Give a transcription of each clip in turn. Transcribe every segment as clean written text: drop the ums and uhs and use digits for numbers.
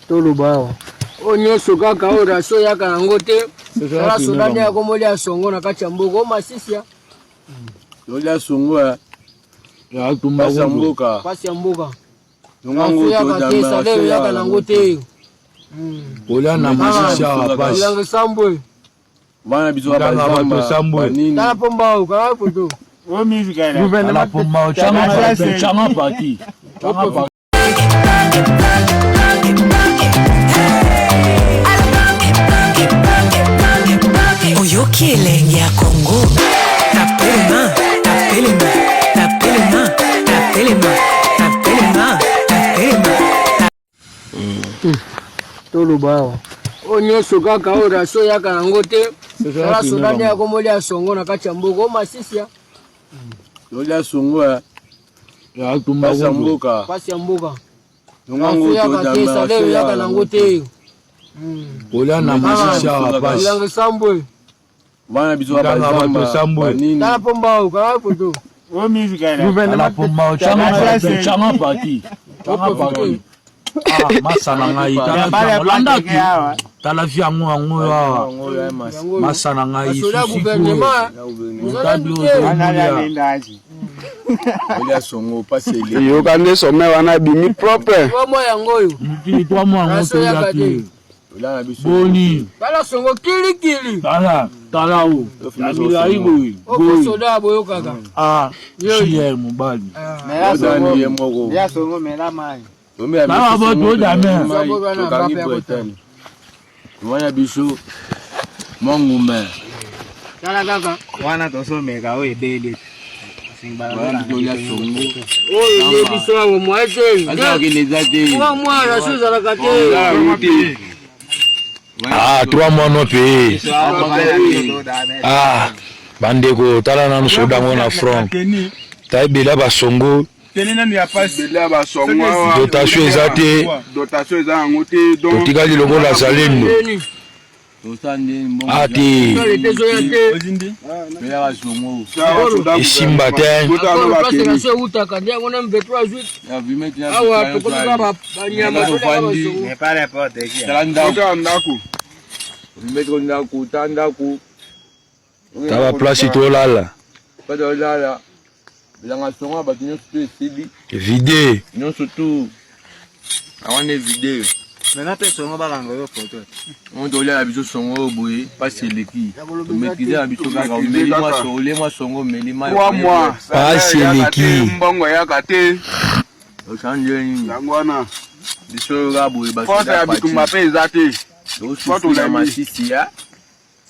Toloba awa oyo nyonso kaka oyo rasio eyaka yango te. Tala soda nde akomolia songo na kati ya mboka o masisi ya Olia songo ya pasi ya mboka. Pasi ya mboka. Rasio eyaka te, salaire eyaka nango te. Kolia na masisi awa pasi. Bilanga sambwe. Bana biso Bilanga bato sambwe. Tala pomba oyo, kala foto. Tala pomba oyo, changa parti. Changa parti. Oyoki elengi ya Congo. Tapelema, tapelema, tapelema, tapelema, tapelema, tapelema. Toloba awa oyo nyonso kaka oyo rasio eyaka yango te. Tala soda nde akomolia songo na kati ya mboka o masisi ya Olia songo ya pasi ya mboka. Pasi ya mboka. Rasio eyaka te, salaire eyaka nango te. Kolia na masisi awa pasi. Bilanga sambwe. Bana biso Bilanga bato sambwe. Tala pomba oyo, kala foto. Tala pomba oyo, changa parti. Changa parti. Ah, masa na ngai tala vi landa ki tala vi yango yango oyo awa masa na ngai Basoda susi gouvernement, motadi oyo Olia songo pasi eleki. Yoka nde sommet wana ebimi propre. Trois mois yango oyo. mokili twa mwa yango Raso yaka toya te. te Olia na biso. boni Tala songo kilikili. tala tala o ya milai boye Oko boye soda boyokaka. ah chier mobali Odani ye moko. Tala bato odame. Tokangi Bretagne. Wana biso mwa ngume. Tala kaka. Wana tozomeka oyo ebele. Wana biso olia songo. Oyo nde biso awa mwa te. Azalaka eza te. Trois mois rasio ezalaka te. Ah, 3 mois non payé. Ah, bandeko tala nanu soda yango na front. Ta ebele basongo dotation eza te, Dotation eza yango te donc totikali lokola zalendo. Ah te, Lete ezoya te. Olia songo. esimba te. Akolo place rasio eutaka nde yango na M23 azwi. Awa tokomi kaka banyama toliaka basongo. Tala ndako. Kota ndako. Metro ndako, ta ndako. Ta ba place tolala. Pata olala. Bilanga songo bato nyonso tu esili. Vide. Nyonso tu. Awa nde vide. Maintenant mpe songo bakanga yo foto. Moto olia na biso songo oyo boye pasi eleki. Tomaîtrise na biso kaka omeli mwa songo, olie mwa songo omeli mai. 3 mois. Pasi Salaire eyaka te, eleki. Mbongo eyaka te. Osala nde nini? Yango wana. Biso oyo kaka boye bato Force ya bitumba mpe eza te. Tosusu na masisi ya.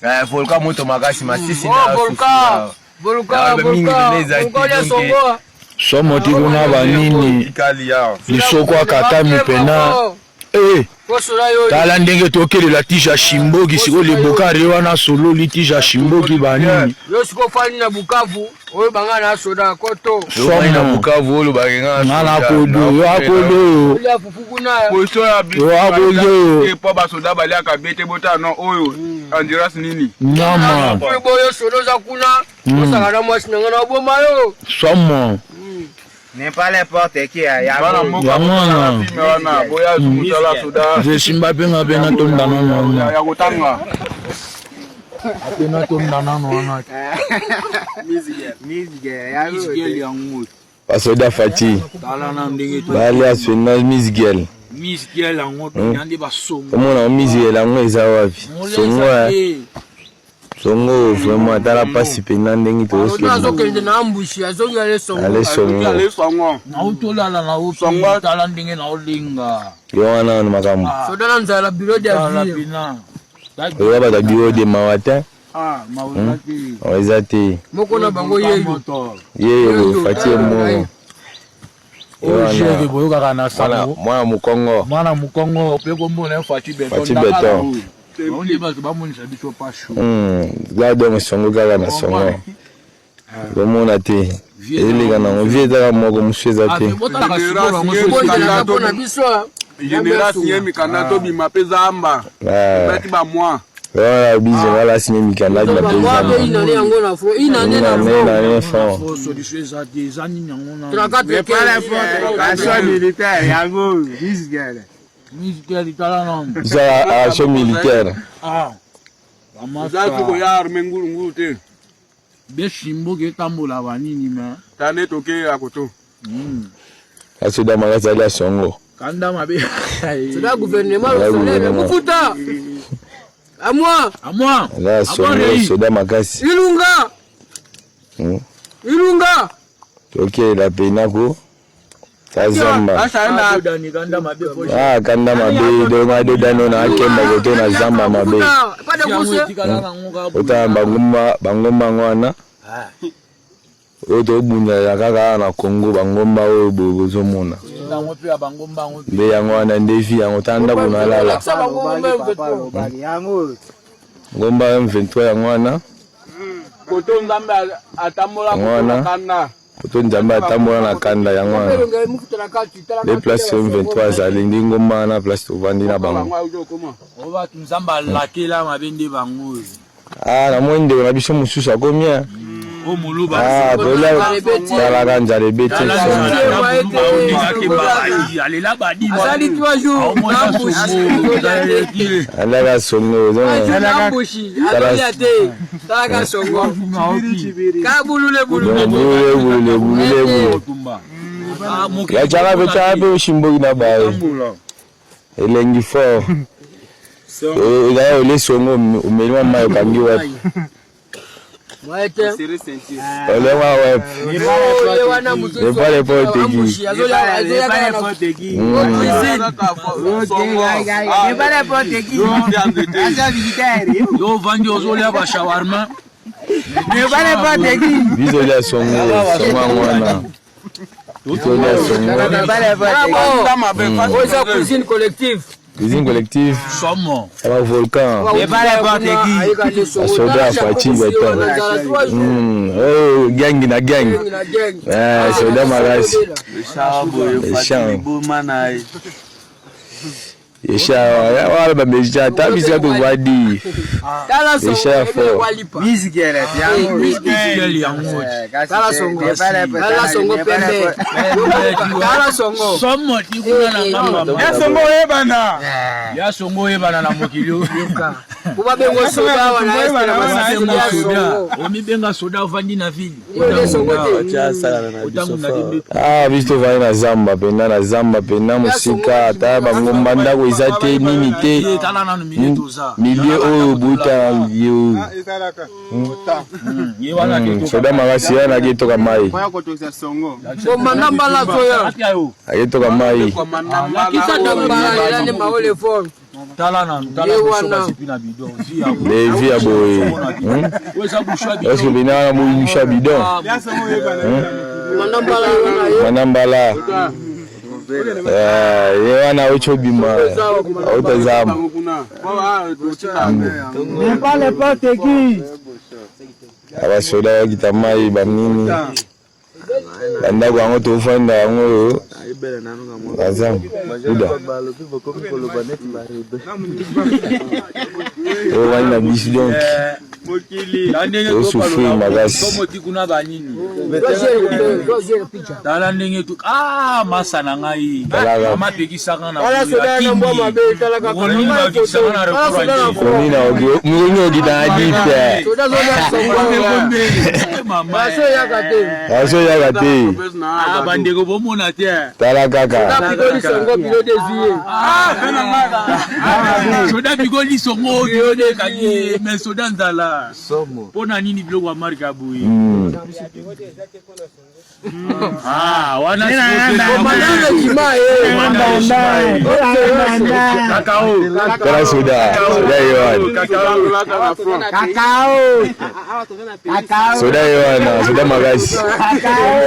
Eh, volcan moto makasi masisi Oh, na volcan. Volcan, mingi volcan. pene eza te, Volcan ya donc, songo. Somo ti kuna banini lisoko akatami pena. Eh, Kosola yo. tala ndenge tokelela tija shimboki sikoyo lebokare wana sololi tija shimboki banini. Yo siko fani na Bukavu, oyo banga na soda koto. Somo na Somo. Bukavu oyo bakenga Nga na kodo, yo akodo oyo. Olia fufu kuna. Position ya Yo akodo oyo. biso po basoda baliaka be te botala no oyo endurance nini. Nyama. Oyo boyo soda oza kuna. Osaka na mwasi na nga na oboma yo. Somo. N'est pas n'importe qui ya Bana yango. mboka Yango wana. filme wana boya mosala soda Esimba mpe nga mpe natonda nano wana. ya kotanga. Mpe natonda nano wana. Mizige yango. Basoda Fati Tala na ndenge to. balia sena misgel Misgel yango tonya nde basongo. omona misgel yango eza wapi songo eh. Songo vraiment tala pasi pena ndenge Soda tozokende azokende na ambushi, azongi ale songo. ale songo Ale songo. Naotolala na Songo. tala ndenge naolinga. yo wana wana makambo Soda na nzala bureau de Tala avis. pena. oyo bato ya bureau de mawa te Ah, mawa te. Oh, eza te Moko na bango yeyo. ye oyo Fati ye moko Oyo jere boyokaka na mwana sango. mwana mokongo Mwana mokongo mpe kombo na ye Fati Beton. Fati Beton. Bango nde bato bamonisa biso pashu. La donc songo kaka na songo komona te eleka nango vie ezaka moko mosusu eza te Botalaka sikoyo bango soki Bozalaka mpo na biso. Général signé mikanda tobima mpe zamba. Ah. Ebeti ba mois. Voilà, biso wala signé mikanda na président. Une année yango na front, une année na front. Une année front. Solution eza te, eza nini yango na. Action militaire yango, bisgele. Militaire tala na. Eza action militaire. Ah. Eza tuko ya armée ngulu ngulu te. Besimbo ke tambola banini mais. Tane toke akoto. Asoda makasi ali asongo. Kanda mabe. Soda gouvernement le salaire mufuta. À moi. À moi. Là songo soda makasi. Ilunga. Ilunga. Toke la penako. Kazamba. Ah kanda mabe do ma do dano na akemba koto na zamba mabe. Ota bangomba bangomba ngwana. Oyo tobundaka kaka na Congo bangomba oyo boye bozomona nde yango wana nde vi yango ta ndako nalala ngomba M23 yango wana koto nzambe atambola koto nzambe atambola na kanda yango wana nde place M23 azali nde ngomba wana place tovandi na bango. Nzambe alakela mabe nde bango. Ah namoni ndeko na biso mosusu akomi. Ah, talaka nzala ebeti. Alaka songo. Bulule bulule. Yachaka pe chaka pe oshimboki na baye. Elengi fort. Ezala ole songo omeli mwa mayi okangi wapi? Olewa wapi? Epale po teki. Yo vandi ozolia ba shawarma. Biso lia songo, songo yango wana. Biso lia songo. Oza cuisine collective. Cuisine collective. Somo. Ça volcan. Soda Fatih Beton. Oh, gang na gang. Eh, soda makasi. Echan. Esha, wala ba meja, ta bisika to wadi. Esha fort. Tala songo. Tala songo pembe. Tala songo. Somo ti kuna na ngamba. Ya songo oyebana. Ya songo oyebana na mokili oyo. Kuba bengo soda wana este na masisi ya songo. Omibenga soda ovandi na ville. Yo songo te. Ah, biso tovandi na zamba pena na zamba pena mosika ata bangomba ndako eza te nini te. Tala nanu milieu toza. Milieu oyo buta milieu. Soda makasi ya na ketoka mai. Komanda mbala soya. Aketoka mai. Lakisa mbala lela ne maole fort. Tala nanu tala biso basipi na bidon. Les vies ya boye. Est-ce que bina wana boucha bidon? Manambala. Ye wana ocho bima. Otazama. Abasoda bakita mai banini. Bandako yango tofanda yango oyo naza uda ovandi na biso donc tosouffrir makasi. Tala ndenge tu ah masa na ngai mama pekisaka na mokoni okita na dipe azoyaka te bandeko bomona te. Tala kaka soda bikoli songo biyodekaki mais soda nzala mpona nini biloko ya marke ya boye. Ah, wana Tala soda, soda ye wana. Soda ye wana, soda makasi.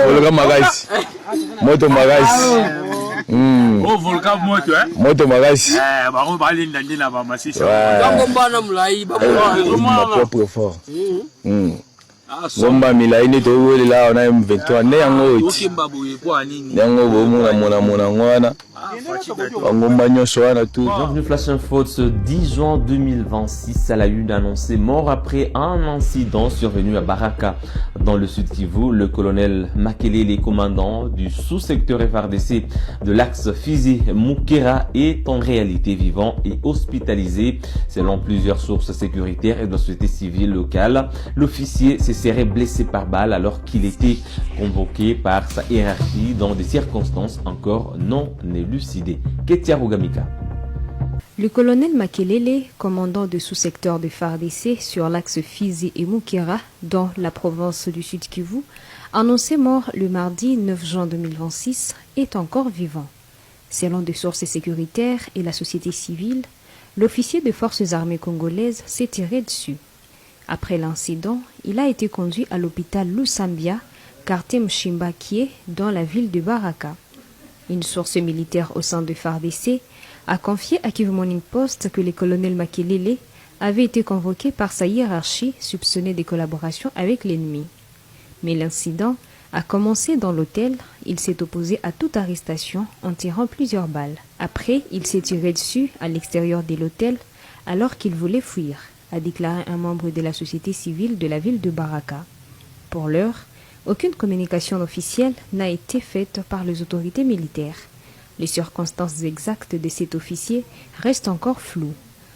Volcan makasi. Moto makasi. Oh, volcan moto eh? Moto makasi. Eh, bango balinda nde na ba masisi. Bango mbana mulayi ba propre fort. Ngomba milai nde towelela awa na M23 nde yango oyo ti. Nde yango bomona mona mona yango wana. Bangomba nyonso wana tu. Bienvenue Flash Info de ce 10 juin 2026 à la une annoncée mort après un incident survenu à Baraka dans le sud Kivu. Le colonel Makelele, commandant du sous-secteur FARDC de l'axe Fizi Mukera, est en réalité vivant et hospitalisé. Selon plusieurs sources sécuritaires et de la société civile locale, l'officier se serait blessé par balle alors qu'il était convoqué par sa hiérarchie dans des circonstances encore non élucidées. Ketia Rugamika. Le colonel Makelele, commandant de sous-secteur de FARDC sur l'axe Fizi et Mukera dans la province du Sud Kivu, annoncé mort le mardi 9 juin 2026, est encore vivant. Selon des sources sécuritaires et la société civile, l'officier des forces armées congolaises s'est tiré dessus. Après l'incident, il a été conduit à l'hôpital Lusambia, quartier Mshimbakie, dans la ville de Baraka. Une source militaire au sein de FARDC a confié à Kivu Morning Post que le colonel Makelele avait été convoqué par sa hiérarchie soupçonné de collaboration avec l'ennemi. Mais l'incident a commencé dans l'hôtel. Il s'est opposé à toute arrestation en tirant plusieurs balles. Après, il s'est tiré dessus à l'extérieur de l'hôtel alors qu'il voulait fuir, a déclaré un membre de la société civile de la ville de Baraka. Pour l'heure, aucune communication officielle n'a été faite par les autorités militaires. Les circonstances exactes de cet officier restent encore floues.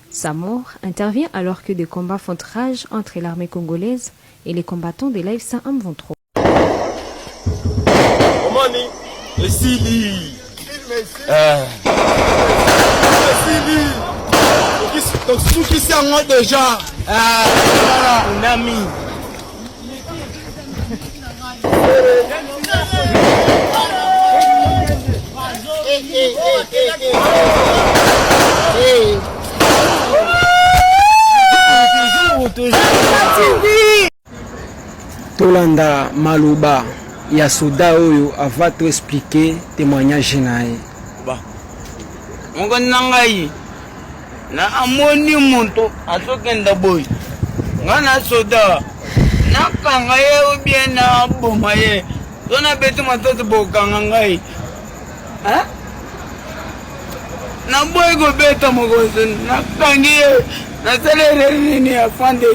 Sa mort intervient alors que des combats font rage entre l'armée congolaise et les combattants de l'AFC M23. Omoni esili eh. Esili tosukisi yango deja eh, nami. Tolanda maloba ya soda oyo ava to expliquer témoignage na ye. Mokonzi na ngai, na amoni moto azokenda boye, ngai na soda nakanga ye obie naboma ye to nabeti masasi bokanga ngai. Naboyi kobeta mokonzi, nakangi ye, nasali erreur nini afande?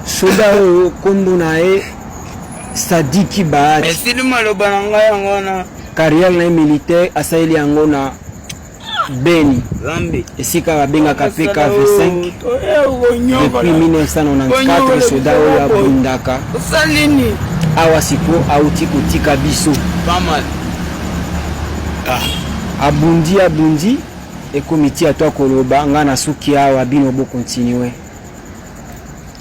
Soda oyo kombo na ye Sadiki Bahati. Esili maloba na ngai yango wana. Carrière na ye militaire asaleli yango na Beni, esika babengaka PKV5 depuis 1994. Soda oyo abundaka awa siko auti kotika biso, abundi abundi, ekomi ti ato akoloba ngai nasuki awa, bino bokontinue.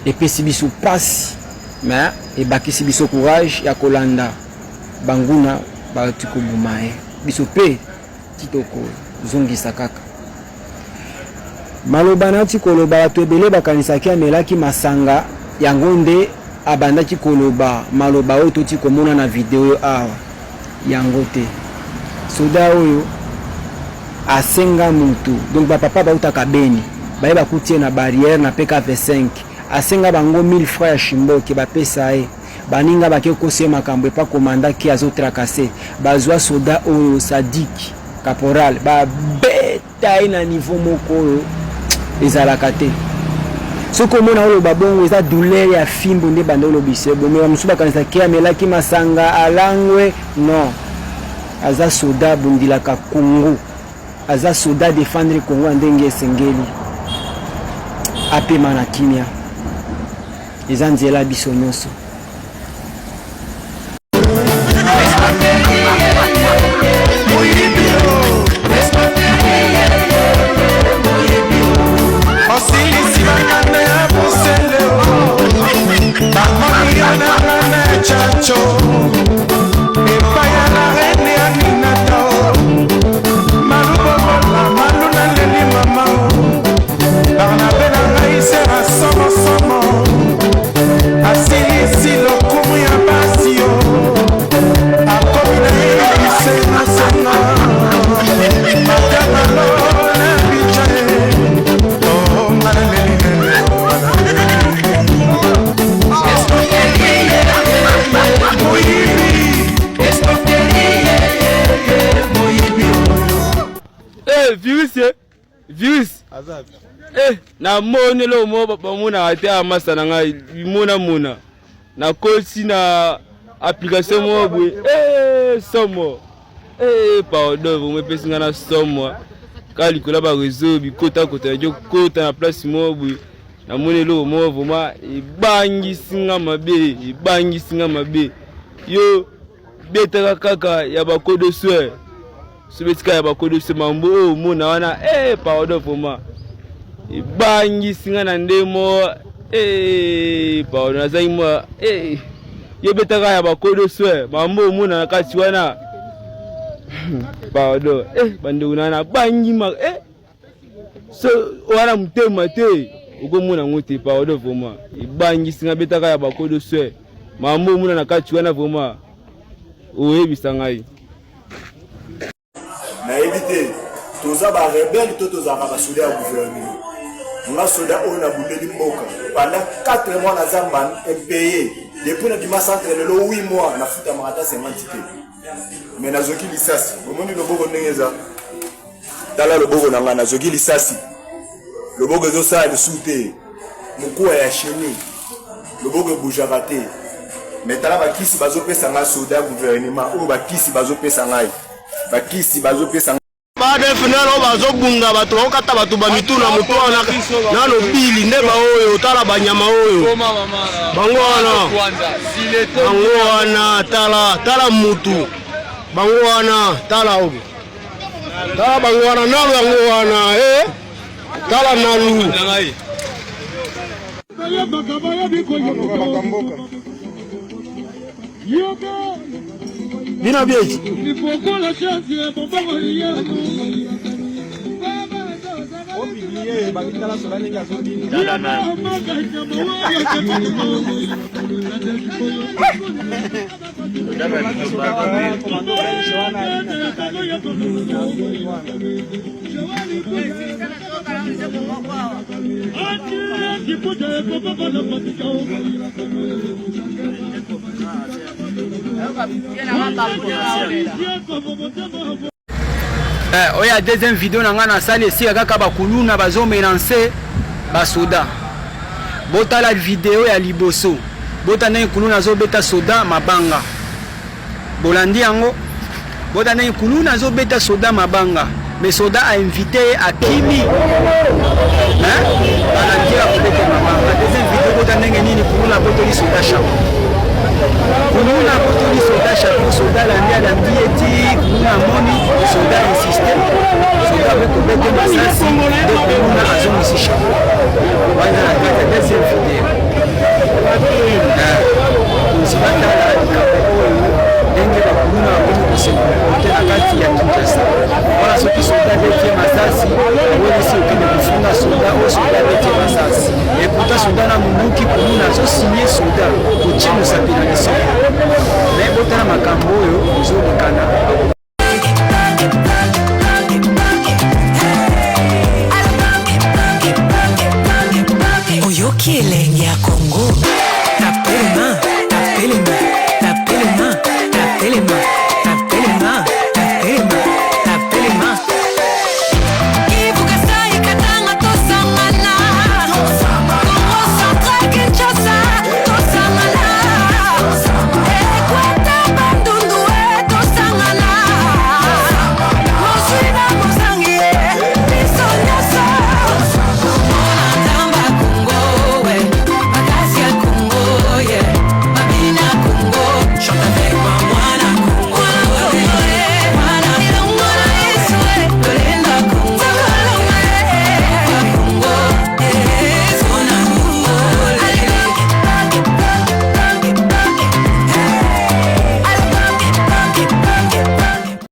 Epesi biso pasi, mais ebakisi biso courage ya kolanda banguna bauti koboma ye. Biso mpe ti tokozongisa kaka maloba nati koloba. Bato ebele bakanisaki amelaki masanga, yango nde abandaki koloba maloba oyo toti komona na video awa. Yango te. Soda oyo asenga mutu, donc bapapa bautaka Beni, baye bakuti ye na barrière na PK25, asenga bango 1000 francs ya shimboke, bapesa ye. Baninga bake kokosa ye makambo epa komanda ke azotracasser. Bazwa soda oyo Sadik caporal, babeta ye na niveau moko oyo ezalaka te. Soki omona oloba bongo, eza douleur ya fimbo nde banda olobisa ye. Bomela mosusu bakanisa ke amelaki masanga, alangwe. Non, aza soda abundilaka Congo, aza soda défendre Congo ya ndenge esengeli. Apema na kimia, eza nzela biso nyonso. Osilisi bakanda ya bosele, bamoni yo na ngana ya chacho epai ya la reine Aminata. Malubobola malu naleli mama Barnabe na ngai sera somosomo asilisi. Eh, virus eh? Virus. Eh, namoni eloko moko bamonaka te amasa na ngai bimonamona. Nakoti na application moko boye. Eh, somo. Eh, pardon, vraiment epesi ngai na somo. Kaka likolo ya ba réseau bikotakota najo kota na place moko boye. Namoni eloko moko vraiment ebangisi nga mabe, ebangisi nga mabe. Yo betaka kaka ya ba code soeur. Soki betika ya bakodoso mambo oyo omona wana eh, pardon vraiment ebangisi nga na nde mo eh, pardon nazangi mwa eh, yo betaka ya bakodoso eh, mambo omona na kati wana pardon eh, bandeko na nabangi ma eh, so wana motema te okomona yango te pardon vraiment ebangisi nga betaka ya bakodoso eh, mambo omona na kati wana vraiment oyebisa ngai Nayebi te toza ba rebelle to tozalaka ba soda ya gouvernement. Nga soda oyo nabundeli mboka pendant 4 mois naza impaye depuis na bima centre lelo 8 mois nafutamaka ata 50 te mais nazoki lisasi bomoni loboko ndenge eza tala loboko na ngai nazoki lisasi loboko ezosala lisusu te mokuwa ya chenie loboko ebujaka te me tala bakisi bazopesa ngai soda gouvernement oyo bakisi bazopesa ngai bakisi bazopesa ngai badefnel oyo bazobunda bato bakokata bato bamitu na motu wana nano bili nde baoyo tala banyama oyo bango wana bango wana tala tala mutu bango wana tala oyo tala bango wana nalo yango wana e tala nalu bino bieki Eh, oyo ya deuxième video na ngai nasali esika kaka bakuluna bazomenance basoda. Botala video ya liboso, bota ndenge kuluna azobeta soda mabanga. Bolandi yango? Bota ndenge kuluna azobeta soda mabanga, mais soda a invité ye akimi. Hein? Balandi ya kobeta mabanga. Deuxième video bota ndenge nini kuluna abotoli soda chapeau. Kuluna abotoli soda chapeau, soda alandi alandi ye ti kuluna amoni soda insiste, soda akoki kobeta masasi nde kuluna azongisi chapeau. Wana na kati ya deuxième video. Batala likambo oyo ndenge bakuluna bakomi kosekomporte na kati ya Kinshasa. Wana soki soda abeti ye masasi, awelisi okende kofinga soda oyo soda abeti ye masasi. Eputa soda na munduki, kuluna azosigne soda kotie mosapi na lisoko. Me botala makambo oyo ezolekana. Oyoki elengi ya Congo.